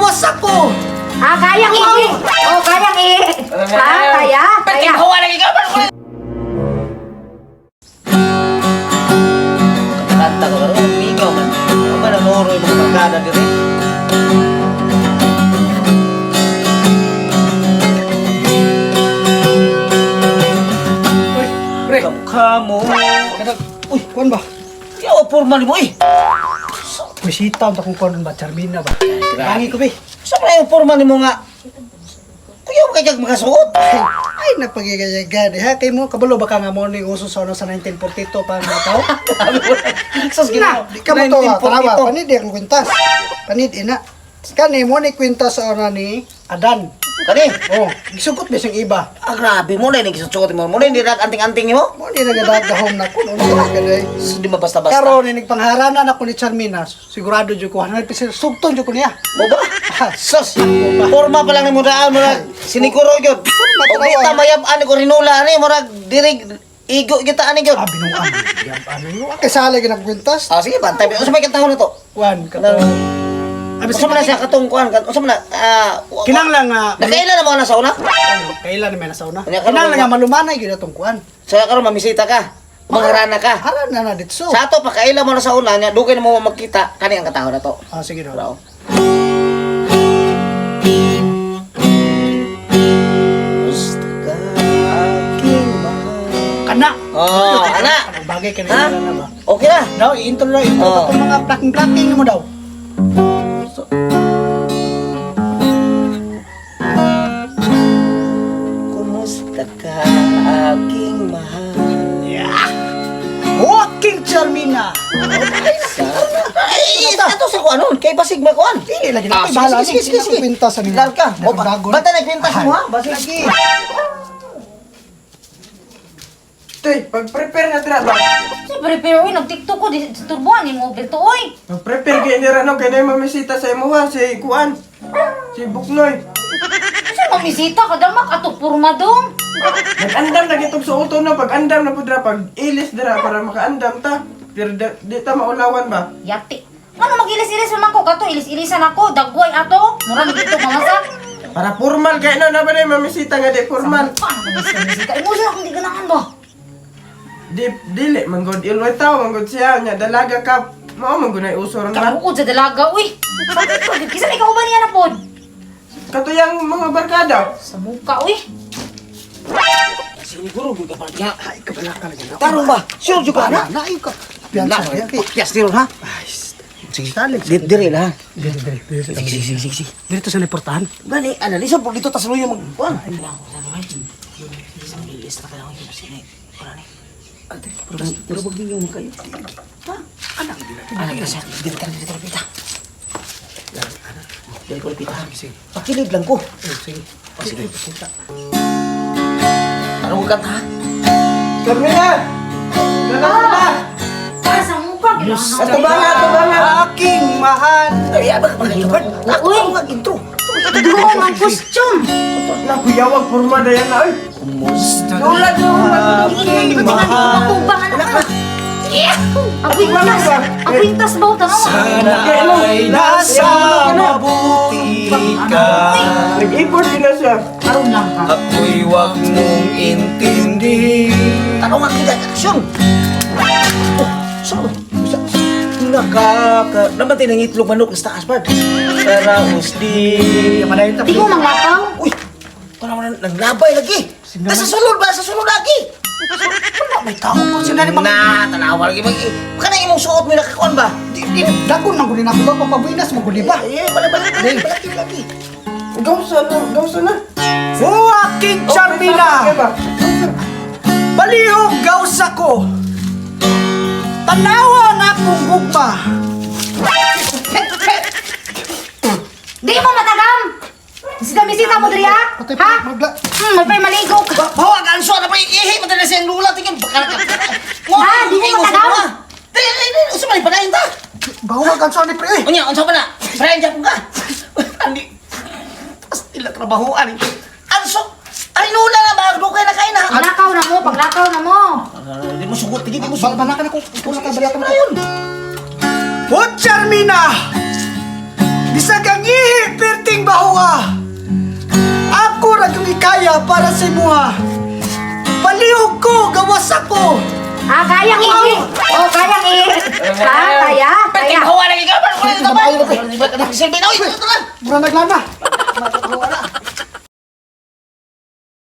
Gawas ako! Ah, kayang ihi. Oh, kayang ihi. Ha, kaya? Kaya. Hawa lagi ka ba? Kanta ko karon mingaw man. Ako na moro yung mga barkada diri. Uy, pre. Kamukha mo. Uy, kuan ba? Yo, formal mo eh. Bisita unta kung kuan ba Charmina ba? Grabe. Bangi ko be. Sa man yung formal nimo nga? Kuya mo kay kag makasuot. Ay, nagpagigayaga di ha kay mo kabalo ba ka nga mo ni uso sa ano sa 1942 pa mga tao? Sus Na, Ginoo. di ka mo to tanawa, panid di akong kwintas. Panid ina. Kani mo ni kwintas sa ona ni Adan. Kani. Oh, gisugot ba siyang iba? Ah, grabe mo na gisuot mo. Mo na hindi anting-anting nimo. Mo ni nagadagahom na kun unsa ka day. Sus, di mabasta-basta. Karon ni nagpangharana na ko ni Charmina, sigurado jud ko 100% sugton jud ko niya. Mo ba? Sus, forma pa lang ni mo daan mo na sinikuro gyud. Forma Og di ta mayab-an ko rinula ani murag diri igo kita ani gyud. Ah, binuang. Ano yun? Kay sala gyud ang kwintas. Ah, sige bantay. Unsa may kantahon na to? Kuan kato. Abi Unsa man na siya katong kuan? Unsa man na ah Kinanglan nga Nakaila na mo na sa una? Kailan may nasa una? Kanya karon Kinanglan nga malumanay gyud atong kuan. Sa karon mamisita ka. Mangharana ka. Haran na na ditso. Sa ato pakaila mo na sa una nya dugay na mo makita kani ang katahon na to. Ah, sige daw. Bravo. Basta ka aking mahal. Kana. Oh, ana. Anong bagay ka Ha? na ba? Okay na. Daw, i-intro na, intro Oh. ka mga blocking-blocking mo daw. Kumusta ka aking mahal? Walking Charmina! Ay, ato sa kuan nun. Kay basig makuan. Dili lagi na. Ah, sige, sige, sige, sige. Kwintas sa Lal ka. O, banta na kwintas mo ha. Basig. Lagi. Tuy, pag-prepare na dira ba? Siyempre, pero uy, nag-TikTok ko, disturbuhan ni mo, Berto, uy. Pag-prepare kay nira no kay nay mamisita sa imuha si Kuan. Si Buknoy. Kasi mamisita ka, damak, ato purma dong. Nag-andam na gitog sa uto no, pag-andam na pud dira pag ilis dira para makaandam ta. Pero di ta maulawan ba? Yati. Ano mag-ilis-ilis naman ko, kato, ilis-ilisan ako, dagway ato. Mura na dito, mamasa. Para formal kay no na ba nay mamisita nga di formal. Paano ka misita? Imo siya akong di ganahan ba? Di dili man gud ilway taw man gud siya nya dalaga ka. Mao man gud nay uso ron ba? Kabuod sa dalaga, uy. Sakit ko, kisa may kauban niya na pod. Katuyang mga barkada. Sa muka, uy. Siguro gyud ka pa niya. Ay, kabala ka lagi. Tarong ba? Sure jud ka Na, na. na, ka. Na, Piyansa, yan. Yes, diri ha. Ay, sige. Sali. Diri na ha. Dili, dili, dili. Sige, sige, sige, sige. Dito sa liportahan. Gani, analisa po dito tas luyo mag kuan. Isang ilis na kailangan yun sini. Wala ni. Pero wag ninyo man kayo. Ha? Anak, anak ka dito ka dito ka pita. Dili ko pita. Sige. Pakilid lang ko. Oh, sige. Oh, sige. Ano ko kanta? Carmina! Nana na! Ah, sa muka, ginahan. Ato ba nga, ato ba nga? Aking mahal. Ay, abang pag Ako Uy. ang intro. Duong ang costume. Nakuyawag forma dayan na oy. Kumusta? Tulad yung Hindi ko matubang, anak ka. Ang kwintas. Ang kwintas ba, tanaw? Sana ay nasa mabuti ka. Nag-import din na siya. Karon lang ka. Ako'y wag mong intindihin. Tanong ang kita aksyon. Oh, so, sa, nakaka... Naman tinang itlog manok sa taas, Bard. Para usdi. Madayon ta. Di mo manglakaw. Uy, tanaw na, naglabay lagi. Nasa sulod ba? Sa sulod lagi. Wala may tao po. Sila ni mga... Na, tanawa lagi. Mag, baka na imong suot mo nakakuan ba? Di, di, dagon man gud na ako ba papabuinas mo gud ba? Eh, balik, balik, balik, balik, lagi. Gawsa na, gawsa na. O aking Charmina, Kaya ba? palihog gawsa ko. Tanawa ang akong gugma. Di mo matagam. Misita misita mo diri ha? Patay Ha? pa magla. May pay maligo ka. Bawa ka, anso na pa, ihi, madala siyang lula, tingin, baka na ka. Ah, di mo matagam. Dili, dili, dili, unsa man padayon ta? Bawa ka sa ni pre. eh. Unya, unsa man na? Padayon japon ka. Andi. Pastila trabahoan. Anso, ay nula na ba? Dugay na kain na. Paglakaw na mo, paglakaw na mo. Di mo sugot, di mo sugot. Bala ka na kung ikaw na ka bala ka na. Ayun. O Charmina! Bisag ang ihi, pero akong ikaya para sa imuha. Palihog ko, gawas ako. Ah, kayang ihi. Oh, kayang ihi. Ha, kaya? Kaya. Hawa lagi ka, Bard. Wala na, Bard. Nagsilbi na, uy. Mura naglana.